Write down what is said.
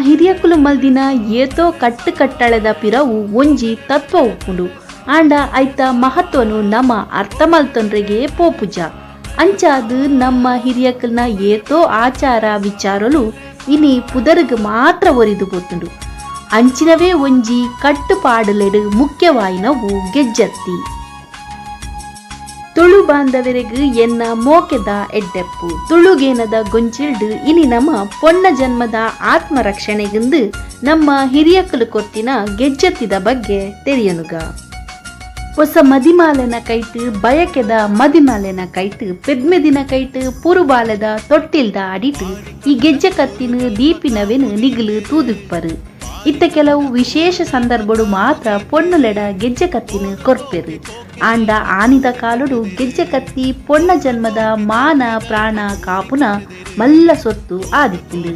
ಹಿರಿಯಕುಲು ಮಲ್ದಿನ ಏತೋ ಕಟ್ಟ್ ಕಟ್ಟಳೆದ ಪಿರವು ಒಂಜಿ ತತ್ವ ಉಪ್ಪುಂಡು. ಆಂಡ ಐತ ಮಹತ್ವನು ನಮ ಅರ್ಥ ಮಲ್ತೊನ್ರೆಗೆ ಪೋಪುಜ. ಅಂಚಾದ್ ನಮ್ಮ ಹಿರಿಯಕುಲ್ನ ಏತೋ ಆಚಾರ ವಿಚಾರೊಲು ಇನಿ ಪುದರ್ಗ್ ಮಾತ್ರ ಒರಿದ್ ಪೋತುಂಡು. ಅಂಚಿನವೇ ಒಂಜಿ ಕಟ್ಟ್ ಪಾಡುಲೆಡ್ ಮುಖ್ಯವಾಯಿನವು ಗೆಜ್ಜತ್ತಿ. ತುಳು ಬಾಂಧವೆರೆಗ್ ಎನ್ನ ಮೋಕೆದ ಎಡ್ಡೆಪ್ಪು. ತುಳುಗೇನದ ಗೊಂಚಿಲ್ಡ್ ಇನಿ ನಮ ಪೊಣ್ಣ ಜನ್ಮದ ಆತ್ಮ ರಕ್ಷಣೆಗ್ಂದ್ ನಮ್ಮ ಹಿರಿಯಕುಲು ಕೊರ್ತಿನ ಗೆಜ್ಜತ್ತಿದ ಬಗ್ಗೆ ತೆರಿಯೊನುಗ. ಪೊಸ ಮದಿಮಾಲೆನ ಕೈಟ್ ಬಯಕೆದ ಮದಿಮಾಲೆನ ಕೈಟ್ ಪೆದ್ಮೆದಿನ ಕೈಟ್ ಪುರುಬಾಲೆದ ತೊಟ್ಟಿಲ್ದ ಅಡಿಟ್ ಈ ಗೆಜ್ಜೆ ಕತ್ತಿನ್ ದೀಪಿನವೆನ್ ನಿಗುಲು ತೂದಿಪ್ಪರ್. ಇತ್ತೆ ಕೆಲವು ವಿಶೇಷ ಸಂದರ್ಭೊಡು ಮಾತ್ರ ಪೊಣ್ಣುಲೆಡ ಗೆಜ್ಜೆ ಕತ್ತಿನ್ ಕೊರ್ಪೆರ್. ಆಂಡ ಆನಿದ ಕಾಲೊಡು ಗೆಜ್ಜೆ ಕತ್ತಿ ಪೊಣ್ಣ ಜನ್ಮದ ಮಾನ ಪ್ರಾಣ ಕಾಪುನ ಮಲ್ಲ ಸೊತ್ತು ಆದಿತ್ತ್ಂಡ್.